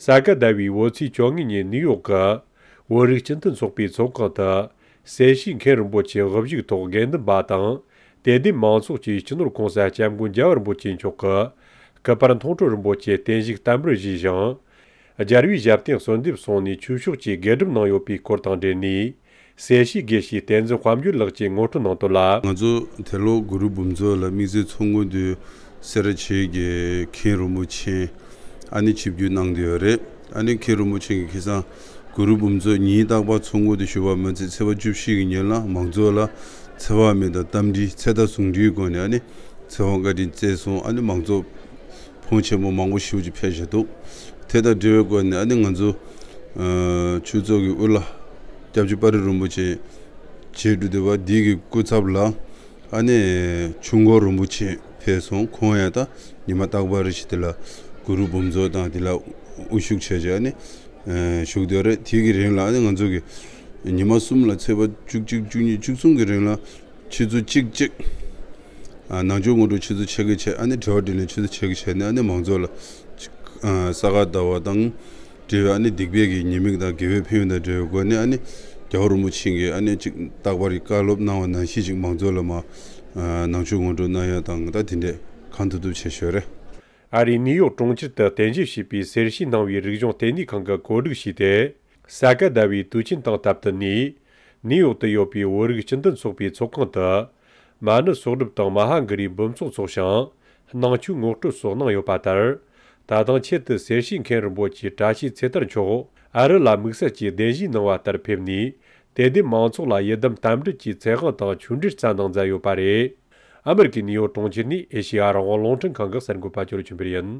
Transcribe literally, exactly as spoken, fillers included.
ས་ག་ཟླ་བའི་བོད་ཚེས་བཅོ་ལྔ་ཉིན་ནིའུ་ཡོག་གི་བོད་རིགས་སྤྱི་མཐུན་ཚོགས་པའི་ཚོགས་ཁང་དུ། སེར་བྱེས་མཁན་རིན་པོ་ཆེ་དབུ་བཞུགས་ཐོག་དགེ་འདུན་པ་དང་དད་ལྡན་མང་ཚོགས་ཀྱིས་སྤྱི་ནོར་༸གོང་ས་༸སྐྱབས་མགོན་རྒྱལ་བ་རིན་པོ་ཆེ་མཆོག་གི་སྐུ་པར་མཐོང་གྲོལ་རིན་པོ་ཆེ་བརྟན་བཞུགས་བསྟར་འབུལ་ཞུས་ཤིང་། རྒྱལ་བའི་ཞབས་བརྟན་གསོལ་འདེབས་གསུངས་ནས་ཆོས་ཕྱོགས་ཀྱི་དགེ་སྒྲུབ་གནང་ཡོད་པའི་སྐོར་དང་འབྲེལ་ནས། སེར་བྱེས་དགེ་བཤེས་བསྟན་འཛིན་དཔལ་འབྱོར་ལགས་ཀྱིས་ངོ་སྤྲོད་གནང་དོན་ལ། ང་ཚོ་དེ་ལོ་གུ་རུ་འབུམ་ཚོགས་ལ་དམིགས་བསལ་ཚོགས་མགོན་དུ་སེ་ར་བྱེས་ཀྱི་མཁན་རིན་པོ་ཆེ་ཨ་ནི་ཆིབས་བསྒྱུར་གནང་བསྡད་ཡོད་རེད། ཨ་ནི་མཁན་རིན་པོ་ཆེ་གིས་ཁ་སང་གུ་རུ་འབུམ་ཚོགས་ཉིན་རྟག་པར་ཚོགས་མགོན་དུ་ཞུ་བ་མ་ཚད་ཚེས་པ་བཅུ་བཞི་གི་ཉིན་ལ་མང་ཚོགས་ལ་ཚེ་དཔག་མེད་དང་རྟ་མགྲིན་ཚེ་མདའ་ཟུང་འབྲེལ་སྒོ་ནས་ཨ་ནི་ཚེ་དབང་བཀའ་དྲིན་སྩལ་སོང་། ཨ་ནི་མང་ཚོགས་ཕོན་ཆེན་པོ་མང་པོ་ཞེ་པོ་ཅིག་ཕེབས་བཞག་འདུག་དེ་དང་འབྲེལ་བའི་སྒོ་ནས་ཨ་ནི་ང་ཚོ་ཨ་ཆོས་ཚོགས་ཀྱི་དབུ་བླ་སྐྱབས་རྗེ་དཔའ་རིས་རིན་པོ་ཆེ་རྗེ་འབྲུག་སྡེ་པ་འདི་གི་སྐུ་ཚབ་ལ་ཨ་ནི་ཆོས་འཁོར་རིན་པོ་ཆེ་ཕེབས་སོང་། ཁོང་ཡང་ད་ཉི་མ་རྟག་པར་རེ་བཞིན་དེ་ལ་གུ་རུ་འབུམ་ཚོགས་དང་དེ་ལ་དབུ་བཞུགས་བྱས་བྱས་ཨ་ནི་ཨ་བཞུགས་བསྡད་རེད། དེ་གི་རིང་ལ་ཨ་ནི་ང་ཚོ་གི་ཉི་མ་གསུམ་ལ་ཚེས་པ་བཅུ་གཅིག་བཅུ་གཉིས་བཅུ་གསུམ་གི་རིང་ལ་ཆུ་ཚོད་གཅིག་གཅིག་ཨ་ནང་ཆོས་སྔོན་འགྲོ་ཆུ་ཚོད་ཕྱེད་ཀ་བྱས། ཨ་ནི་དྲི་བ་དྲིས་ལན་ཆུ་ཚོད་ཕྱེད་ཀ་བྱས་ནས་ཨ་ནི་མང་ཚོགས་ལ་ཨ་ས་ག་ཟླ་བ་དང་འབྲེལ་བའི་ཨ་ནི་སྡིག་པའི་གི་ཉེས་དམིགས་དང་དགེ་བའི་ཕན་ཡོན་དང་འབྲེལ་བའི་སྒོ་ནས་ཨ་ནི་རྒྱལ་བ་རིན་པོ་ཆེ་གིས་ཨ་ནི་ཅིག་རྟག་པར་བཀའ་སློབ་གནང་བ་ནང་བཞིན་ཅིག་མང་ཚོགས་ལ་མ་ཨ་ནང་ཆོས་སྔོན་འགྲོ་གནང་ཡ་དང་ད་དེ་འདྲས་གང་ཐུབ་ཐུབ་བྱས་ཞོར་རེད། ཨ་རིའི་ནིའུ་ཡོག་གྲོང་ཁྱེར་དུ་རྟེན་གཞི་བྱས་པའི་སེར་བྱེས་སྣང་བའི་རིག་གཞུང་ལྟེ་གནས་ཁང་གིས་གོ་སྒྲིག་བྱས་ཏེ། ས་ག་ཟླ་བའི་དུས་ཆེན་དང་སྟབས་བསྟུན་ནས། ནིའུ་ཡོག་ཏུ་ཡོད་པའི་བོད་རིགས་སྤྱི་མཐུན་ཚོགས་པའི་ཚོགས་ཁང་དུ། མ་ཎི་གསོག་སྒྲུབ་དང་མ་ཧཱ་གཱ་རའི་འབུམ་ཚོགས་འཚོགས་ཤིང་། གནང་ཆོས་ངོ་སྤྲོད་སོགས་གནང་ཡོད་པ་ལྟར། ད་ཐེངས་ཆེད་དུ་སེར་བྱེས་མཁན་རིན་པོ་ཆེ་བཀྲ་ཤིས་ཚེ་ཐར་མཆོག་ཨ་རི་ལ་དམིགས་བསལ་གྱིས་གདན་ཞུ་གནང་བ་ལྟར་ཕེབས་ནས། དད་ལྡན་མང་ཚོགས་ལ་ཡི་དམ་རྟེན་འབྲེལ་གྱི་ཚེ་དབང་དང་ཆོས་འབྲེལ་སྩལ་གནང་མཛད་ཡོད་པ་རེད། ཨ་མེ་རི་ཁའི་ནིའུ་ཡོག་གྲོང་ཁྱེར་ནས་ཨེ་ཤེ་ཡ་རང་དབང་རླུང་འཕྲིན་ཁང་གི་གསར་འགོད་པ་ཅོ་ལི་ཆོས་འཕེལ་ཡིན།